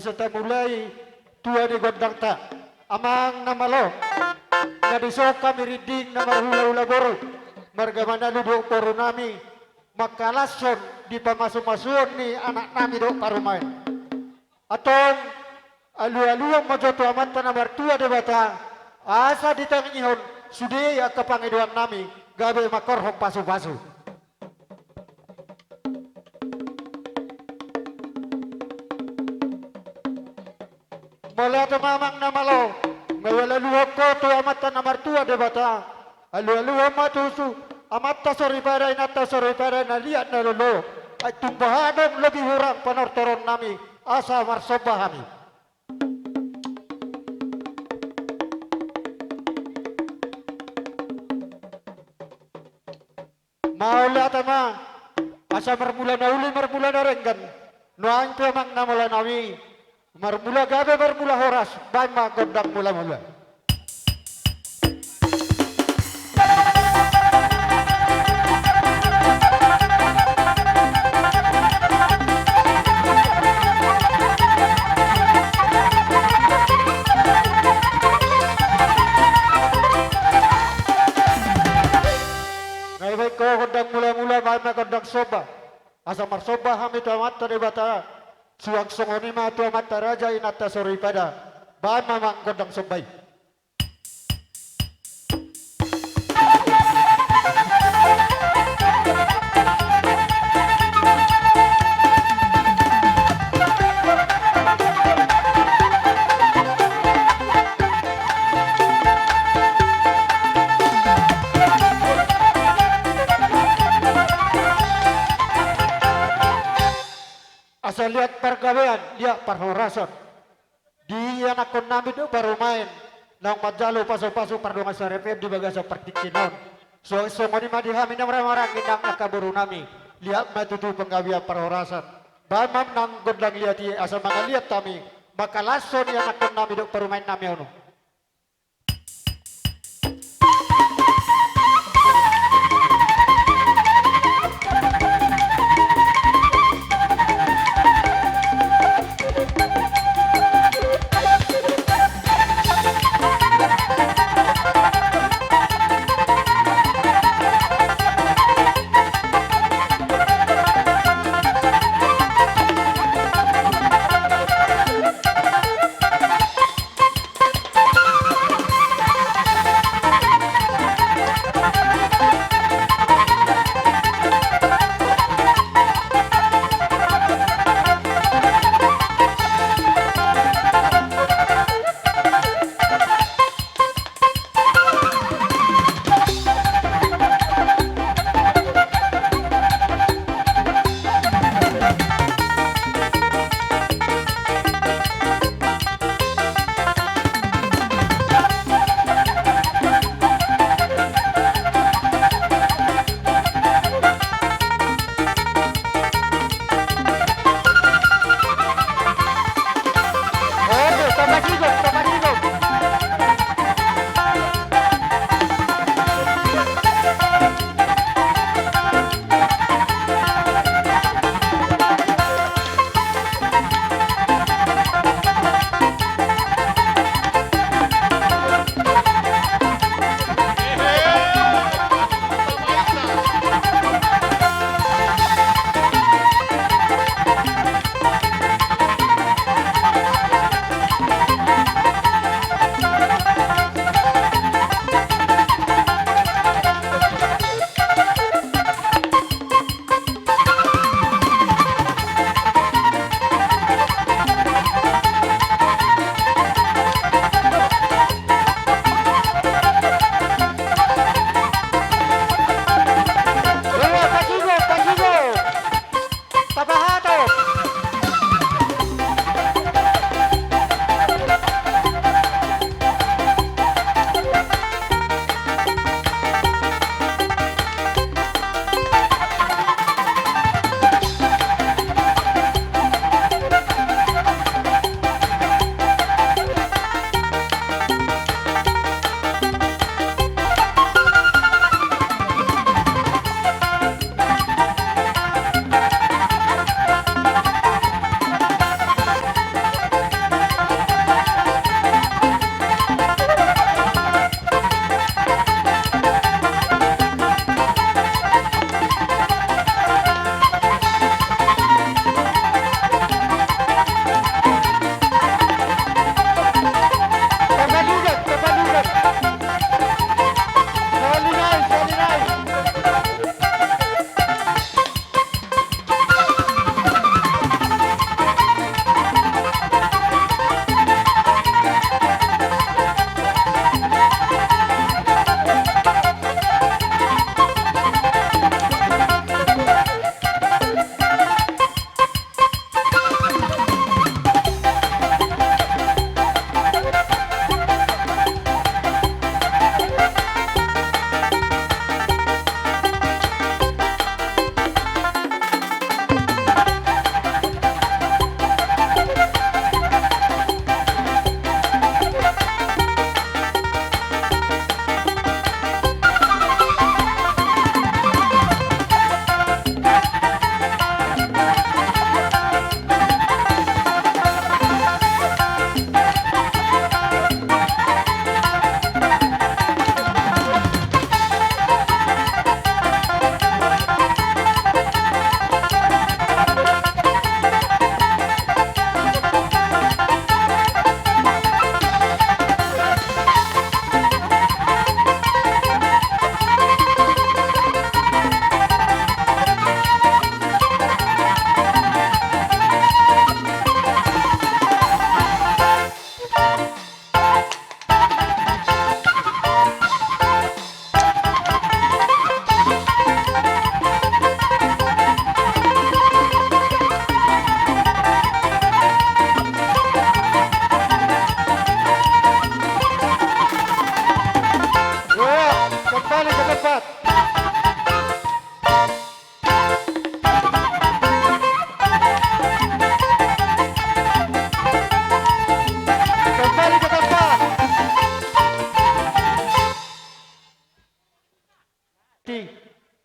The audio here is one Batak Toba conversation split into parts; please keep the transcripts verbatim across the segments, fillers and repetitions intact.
Asa tamulai tua di gondangta. Amang na malo, na dison hami rinding na marhulahula boru, marga Manalu dohot boru nami, mangkalashon di pamasumasuon ni anak nami dohot parumaen. Antong, alualuhon ma jo tu Amanta na martua Debata, asa ditangihon sude angka pangidoan nami, gabe mangkorhon pasupasu. Mauliate ma amang na malo, nga alualuhon ho tu Amanta na martua Debata, alualuhon ma tu amanta soripada, inanta soripada na liat na lolo, ai tung boha adong lobi hurang panortoron nami, asa marsomba hami. Mauliate ma, asa marmula na uli marmula na denggan. Nuaeng pe amang na mula nami, marmula gabe marmula horas, baen ma gondang mulamula. Nga dibaen ho gondang mulamula, baen ma gondang somba. Asa marsomba hami tu Amanta Debata, suang songon i ma tu amanta raja, inanta soripada. Baen ma amang gondang somba i. Asa liat pargabean, liat parhorasan di ianakhon nami dohot parumaen, naung manjalo pasupasu pardongan saripeon di bagasan partingkian on. Suang songon i ma di hami na marhahamaranggi nang angka boru nami, liat ma tutu panggabean parhorasan. Baen ma amang gondang liat i asa mangaliat hami, mangkalashon ianakhon nami dohot parumaen nami on.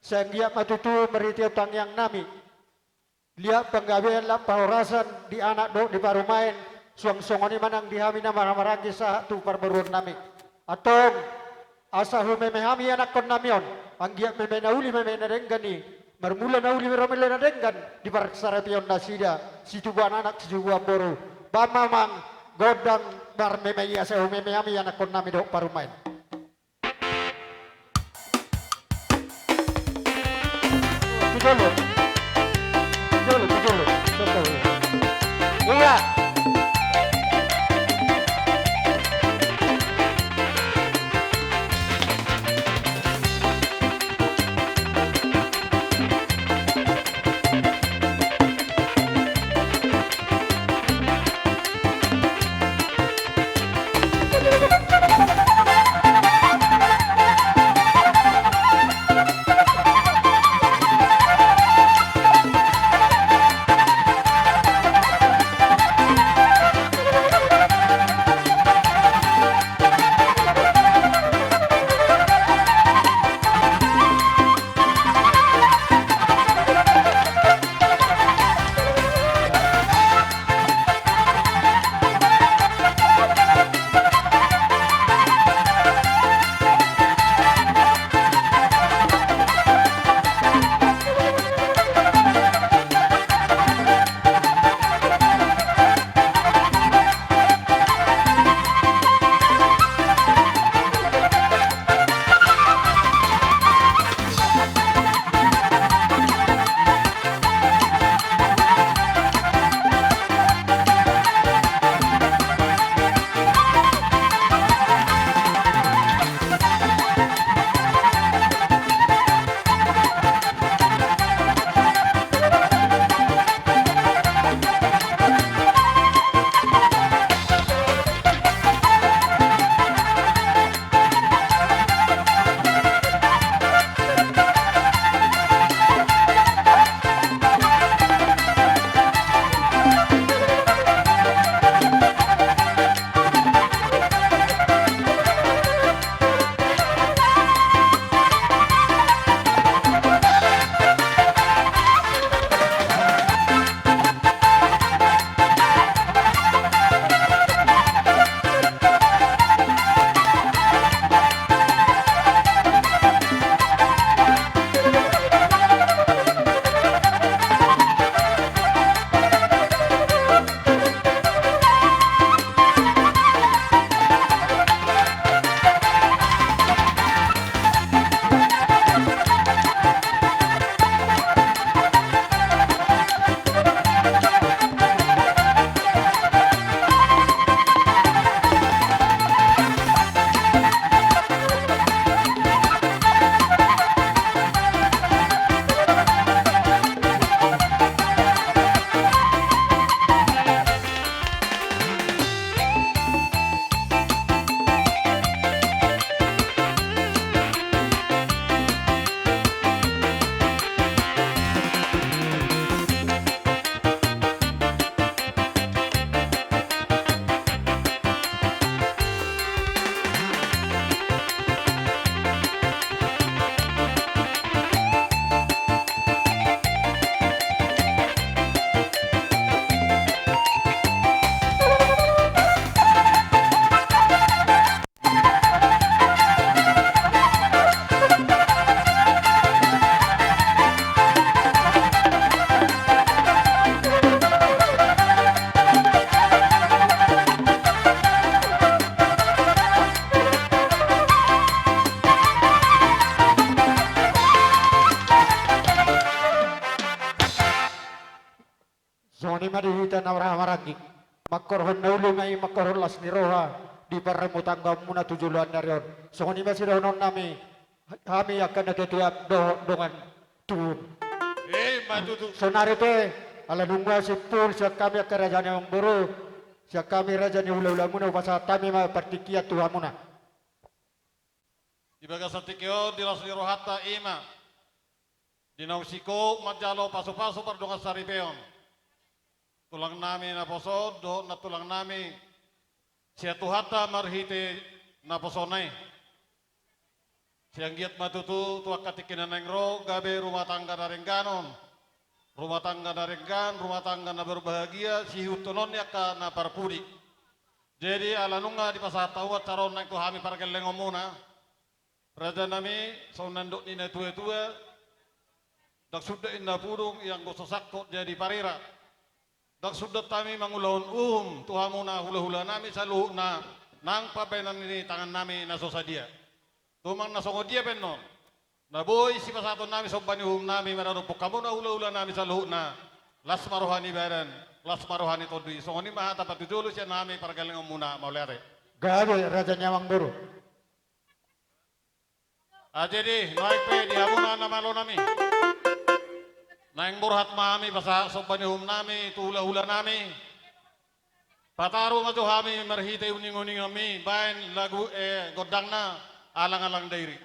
Sai anggiat ma tutu marhite tangiang nami, liat panggabean, liat parhorasan di anak dohot di parumaen, suang songon i ma nang di hami na marhahamaranggi sahat tu parboruon nami. Antong, asa humeme hami anakkon nami on, anggiat meme na uli meme na denggan i, marmula na uli marmula na denggan, di parsaripeon nasida, situbuan anak situbuan boru, bahen ma amang gondang marmeme i asa humeme hami anakkon nami dohot parumaen. Tujolo. Tujolo, tujolo. Iya. Songon i ma di hita na marhahamaranggi. Mangkorhon na uli ma i, mangkorhon las ni roha di parmutanggaonmuna tu joloan ni ari on. Songon i ma sidohonon nami, hami angka na tetiap dohot dongan tubu. I ma tutu. Saonari pe, ala dung muse simpul sian hami angka raja ni amangboru, sian hami raja ni hulahulamuna, hupasahat hami ma partingkian tu hamuna. Di bagasan tingki on, di las ni rohanta i ma di naung singkop manjalo pasupasu pardongansaripeon tulang nami naposo on dohot nantulang nami sian Tuhanta marhite naposona i. Sai anggiat ma tutu tu angka tingki na naeng ro gabe rumah tangga na denggan on. Rumah tangga na denggan, rumah tangga na berbahagia, siihuthononna angka na parpudi. Jadi ala nunga dipasahat hamu acara on nang tu hami pargellengonmuna, rajanami, songon na nidok ni natuatua: Ndang suda inna pudung i anggo so sangkot jadi parira. Ndang suda hami mangulahon uhum tu hamuna hulahulanami saluhutna nang pambahenan ni tangannami na so sadia. Tumang na songon dia pe annon na boi sipasahatonnami somba ni uhumnami maradophon hamuna hulahulanami saluhutna, las ma roha ni badan, las ma roha ni tondi. Songon i ma hata patujolo sian hami pargellengonmuna, mauliate. Gabe, raja ni amangboru. Jadi nuaeng pe di hamuna na malonami, naeng borhat ma hami pasahat somba ni uhumnami tu hulahulanami. Pataru ma jo hami marhite uninguninganmi baen lagu, eh, gondangna Alangalang Dairi.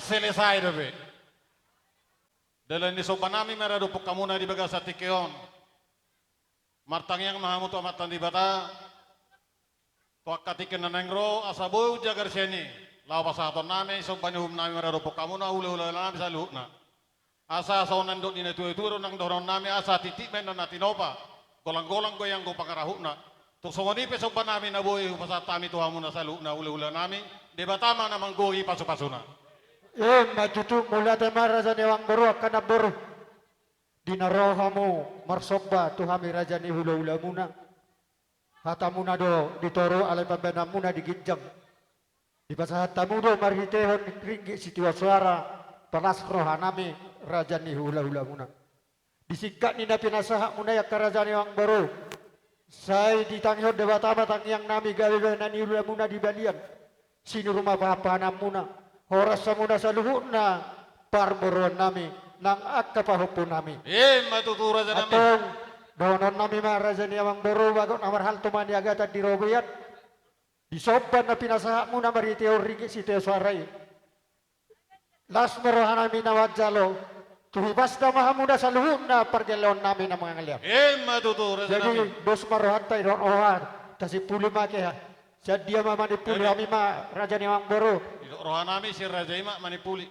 Selesai dope. Dalan ni somba nami maradophon hamuna di bagasan tingki on. Martangiang ma hamu tu Amanta Debata, tu angka tingki na naeng ro, asa boi jagar sian i, laho pasahaton nami somba ni uhum nami maradophon hamuna hulahula nami saluhutna. Asa songon na nidok ni natuatua do nang dohonon nami, asa titi ma inna na tinopa, golanggolang do ianggo pangarahutna. Tung songon i pe somba nami na boi hupasahat hami tu hamuna saluhutna hulahula nami, Debata ma na manggohi pasupasuna. Ima tutu, mauliate ma raja ni amangboru, angka namboru. Di na ro hamu marsomba tu hami raja ni hulahulamuna. Hatamuna do di toru, alai pambahenanmuna di ginjang. Dipasahat hamu do marhitehon ringgit sitio soara, palas roha nami raja ni hulahulamuna. Di singkat ni na pinasahatmuna i angka raja ni amangboru, sai ditangihon Debata ma tangiang nami gabe bahenan ni hulamuna di balian. Sinur ma pahanpahananmuna, horas hamuna saluhutna parboruon nami nang angka pahompu nami. Ima tutu raja nami. Antong, dohonon nami ma raja ni amangboru, bagot na marhalto ma niagatan di robean. Di somba na pinasahatmuna marhitehon ringgit sitio soara i, las ma roha nami na manjalo, tu hipasda ma hamuna saluhutna pargelleon nami na mangalean. Ima tutu raja nami. Jadi dos ma rohanta, didok roha, tasimpuli ma keha. Sian dia ma manimpuli? Jadi hami ma raja ni amangboru. Didok roha nami sian raja i ma manimpuli.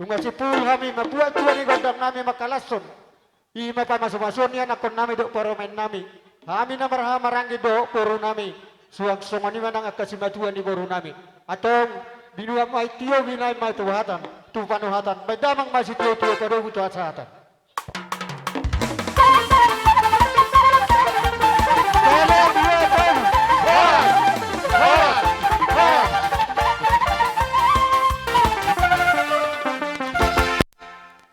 Nunga simpul hami mambuat tua ni gondang nami mangkalashon. I ma pamasumasuon ni anakkon nami dohot parumaen nami. Hami na marhahamaranggi dohot boru nami. Suang songon i ma nang angka simatua ni boru nami. Antong, binuat ma i tio, binahen ma tu hatan, tu panuhatan. Baen damang ma sitiotio, padomu tu hasahatan.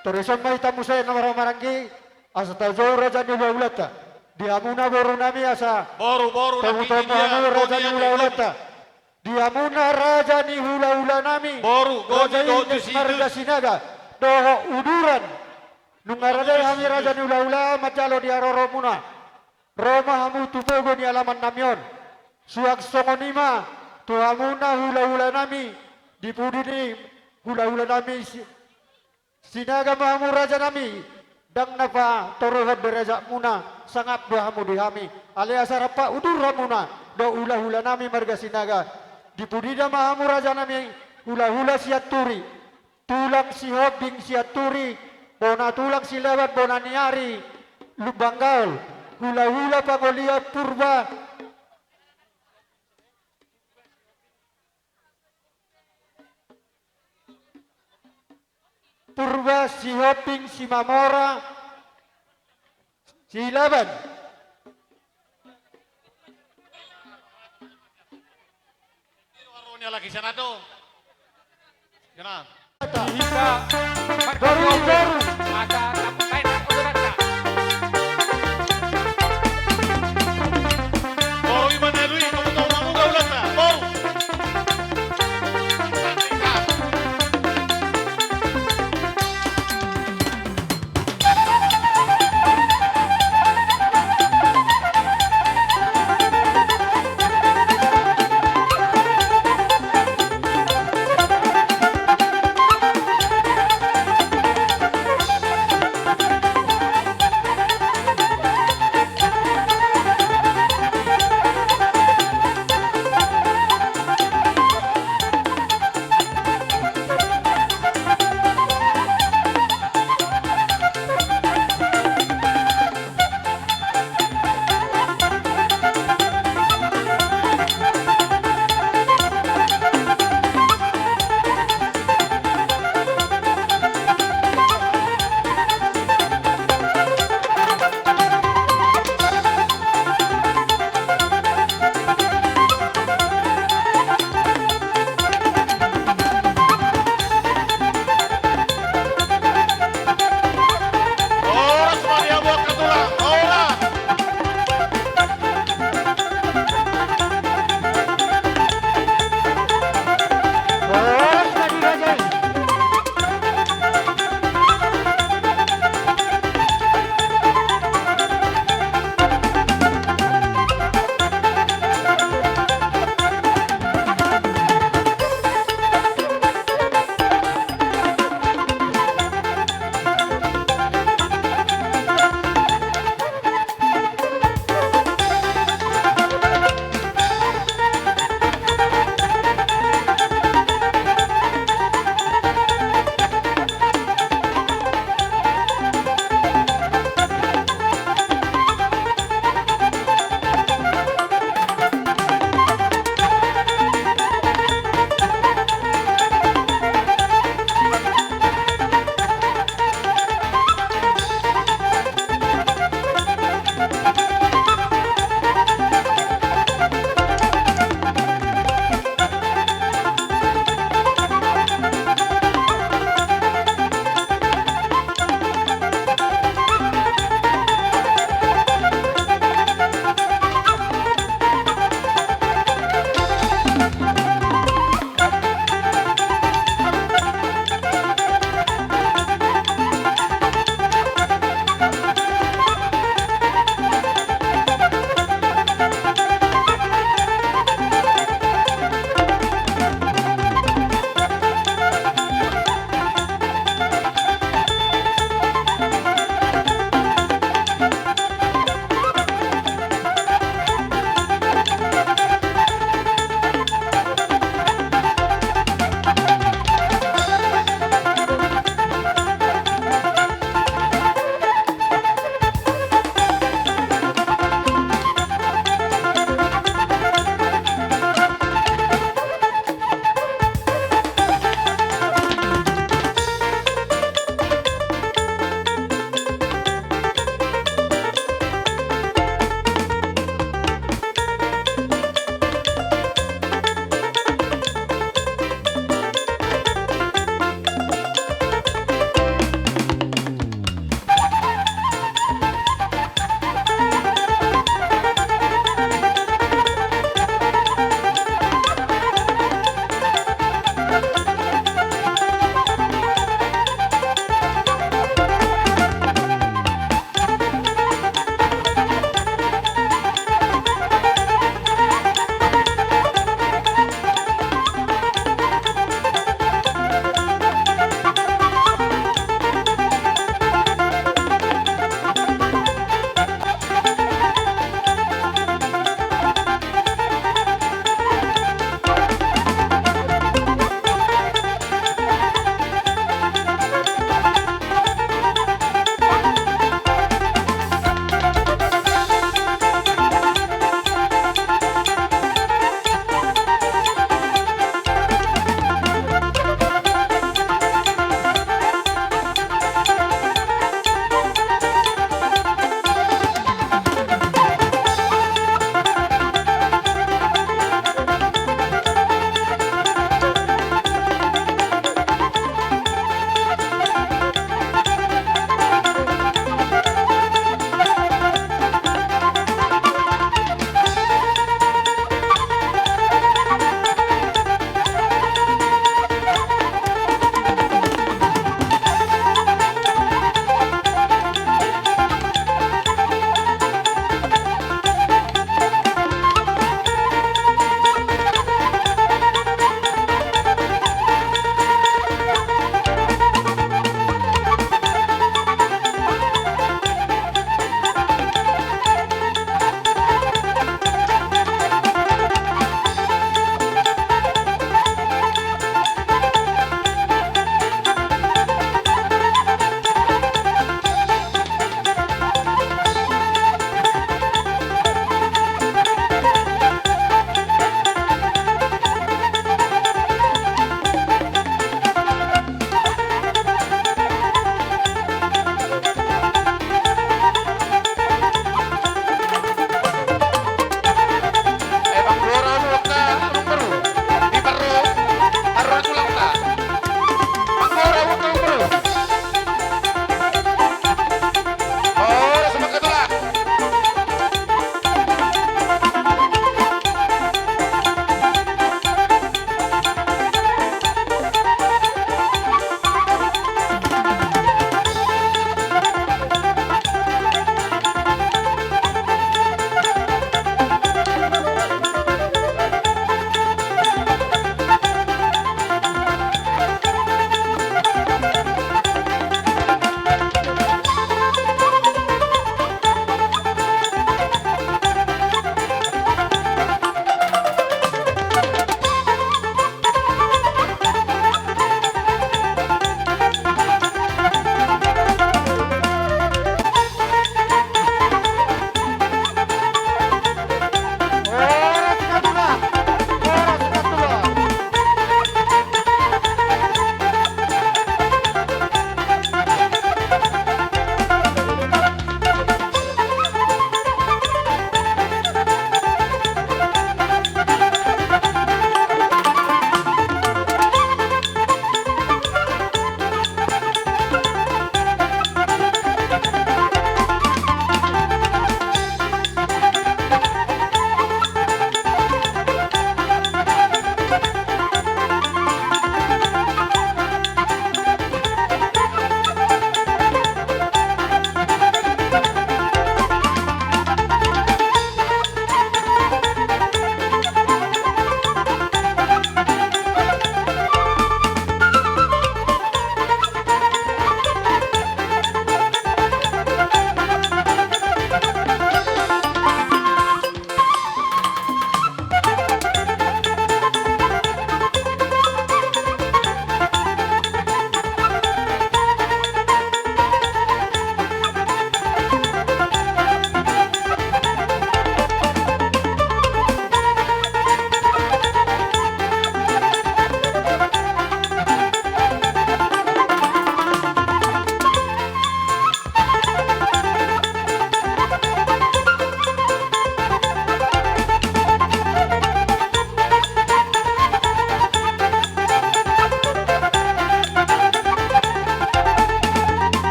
Torus on ma hita muse na marhahamaranggi, asa tajou raja ni hulahulanta. Di hamuna boru nami asa. Boru, boru, tomutomu hamu raja ni hulahulanta. Di hamuna raja ni hulahula nami, boru, raja Goni, Goni, Inges, Justinus, marga Sinaga dohot uduran. Nunga rade hami raja ni hulahula manjalo di haroromuna. Ro ma hamu tu pogu ni alaman nami on. Suang songon i ma tu hamuna hulahula nami, di pudi ni hulahula nami si Sinaga ma hamu raja nami, ndang na patoruhon derajatmuna, sangap do hamu di hami. Alai asa rap paudur hamuna dohot hulahula nami marga Sinaga. Di pudida ma hamu raja nami, hulahula Sianturi, tulang Sihombing Sianturi, bona tulang Silaban, bona ni ari Lumban Gaol, hulahula Pangolian Purba, Purba, Sihombing, Simamora, Silaban. Boru, boru.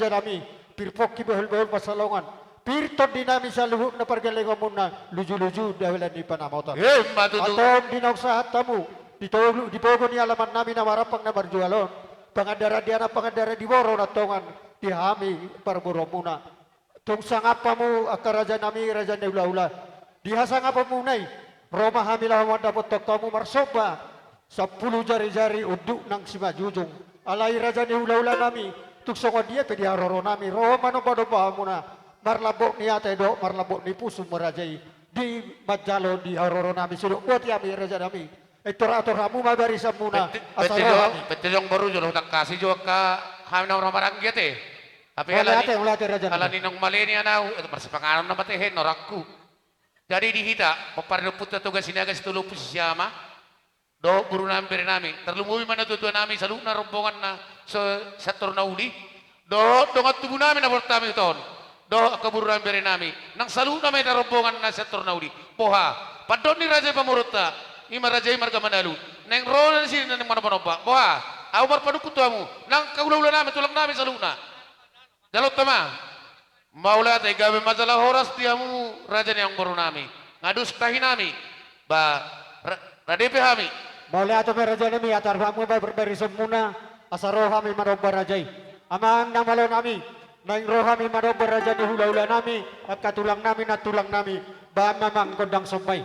nami, pir pongki bohul-bohul pansalongan, pir tondi nami saluhutna pargellengonmuna, luju-luju dalan ni panamotan. Emma tutu. Antong di naung sahat hamu, di tolu, di pogu ni alaman nami na marampang na marjual on, pangandaran di anak pangandaran di boru na tongan, di hami parboruonmuna. Tung sangap hamu angka raja nami, raja ni hula-hula. Di hasangaponmuna i, ro ma hami laho mandapothon hamu marsomba, sampulu jari-jari unduk nang simanjujung. Alai raja ni hula-hula nami, tung songon dia pe di haroro nami, ro manomba-nomba hamuna, marlambok ni ate dohot marlambok ni pusu ma raja i, di manjalo di haroro nami, songon i boti hami raja nami. Atur-atur hamu ma barisanmuna, penting, asa penting ro jo, hami. Penting jo boru jo, laho tangkasi jo angka hami na maranggi ate. Tapi mauliate, ala ni, mauliate raja nami. Ala ni naung male nian au, eh, marsipanganon nama tehe norangku. Jadi di hita, pomparan ni ompunta Toga Sinaga, Sitolu Ompu Sisiama, dohot boru nami, bere nami, tarlumobi ma natua-tua nami, saluhutna rombongan na so, Siantor na Uli, dohot dongan tubu nami na borhat hami tu on, dohot angka boru nami, bere nami, nang saluhutna ma hita rombongan na Siantor na Uli. Boha, pandok ni raja i pamoruonta, i ma raja i marga Manalu, naeng ro nasida naeng manomba-nomba. Boha, ahu marpanungkun tu hamu, nang angka hula-hula nami, tulang nami saluhutna. Jaloonta ma. Mauliate, gabe ma jala horas di hamu raja ni amangboru nami. Nga dos tahi nami. Ba, ra-, rade pe hami. Mauliate ma raja nami, atur hamu ma bar-, barisanmuna, asa ro hami manomba raja i. Amang na malo nami, naeng ro hami manomba raja ni hula-hula nami, angka tulang nami, nantulang nami, bahen ma amang gondang somba i.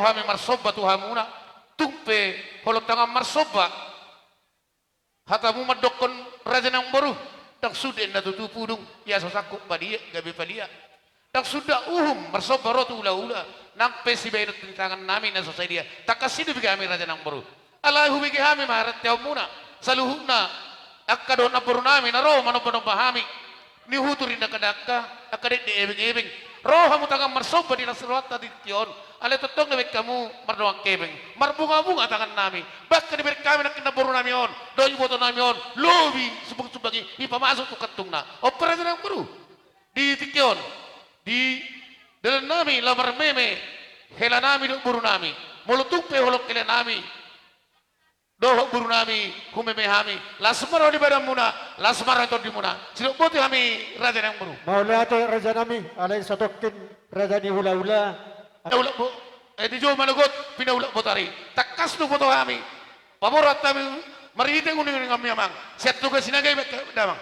hami marsomba tu hamuna, tung pe holong tangan marsomba. Hatamu mandokkon raja nang boru, ndang sude na tutu pudung, ia so sangkup padia, gabe padia. Ndang suda uhum marsomba ro tu hula-hula, nang pe sibahenon ni tangan nami na so sadia, tangkas i do hubege hami raja nang boru. Alai hubege hami ma haranteonmuna, saluhutna angka dohot namboru nami na ro manomba-nomba hami. Nihutur ni angka dakdanak, angka dekdek ebeng-ebeng. Ro hamu tangan marsomba di las rohanta di tingki on. Alai tongtong na baen hamu mardongan hepeng, marbunga-bunga tangan nami. Bahkan dibereng hami nangkin namboru nami on dohot iboto nami on lobi sumbang-sumbang i, i pamasuk tu kantungna. On pe raja nang boru, di tingki on, di dalan nami laho marmeme hela nami dohot boru nami. Molo tung pe holong hela nami dohot boru nami humeme hami, las ma roha ni badanmuna, las ma roha ni tondimuna. Sidok boti hami raja nang boru. Mauliate raja nami, alai satongkin raja ni hula-hula. Pinaulak bo-, eh, di jolo manogot, pinaulak botari. Tangkas do huboto hami. Paborhat hami marhite uning-uninganmi amang. Sian Toga Sinaga i bahen damang.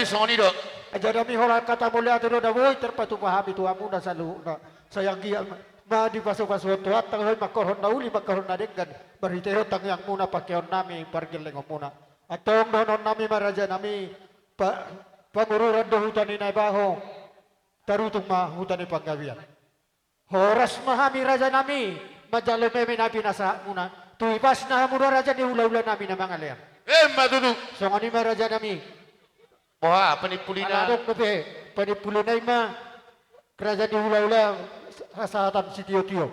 Songon i do. Raja nami, holan hata mauliate do na boi tarpatupa hami tu hamuna saluhutna. Sai anggiat ma dipasupasu Tuhanta, hami mangkorhon na uli, mangkorhon na denggan, marhitehon tangiangmuna, pangkeon nami, pargellengonmuna. Antong dohonon nami ma raja nami, pa-, Pangururan do huta ni Naibaho, Tarutung ma huta ni Panggabean. Horas ma hami raja nami manjalo meme na pinasahatmuna. Tu ipasna hamu do raja ni hulahula nami na mangalean. Emma tutu. Songon i ma raja nami. Boha panimpulina? Ala adong dope panimpulina, i ma raja ni hulahula hasahatan sitiotio.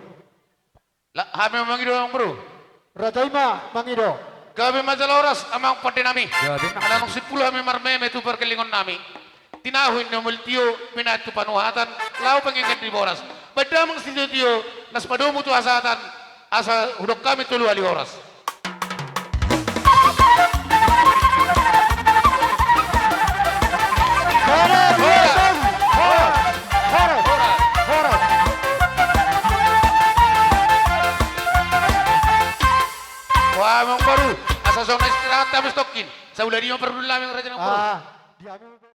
La, hami ma mangido, amang boru. Raja i ma mangido. Gabe ma jala horas amang pande nami. Gabe ma. Ala naung simpul hami marmeme tu pargellengon nami. Tinahu inna mul tio, pinahan tu panuhatan, laho panginggan di boras. Baen damang sitiotio, las padomu tu hasahatan, asa hudok hami tolu hali horas. Horas, horas, horas, horas. Wah, amang boru, asa songon na istirahat hami stokkin. Sauladi ma parhundul nami, raja nami, amang boru. Ah, di hami.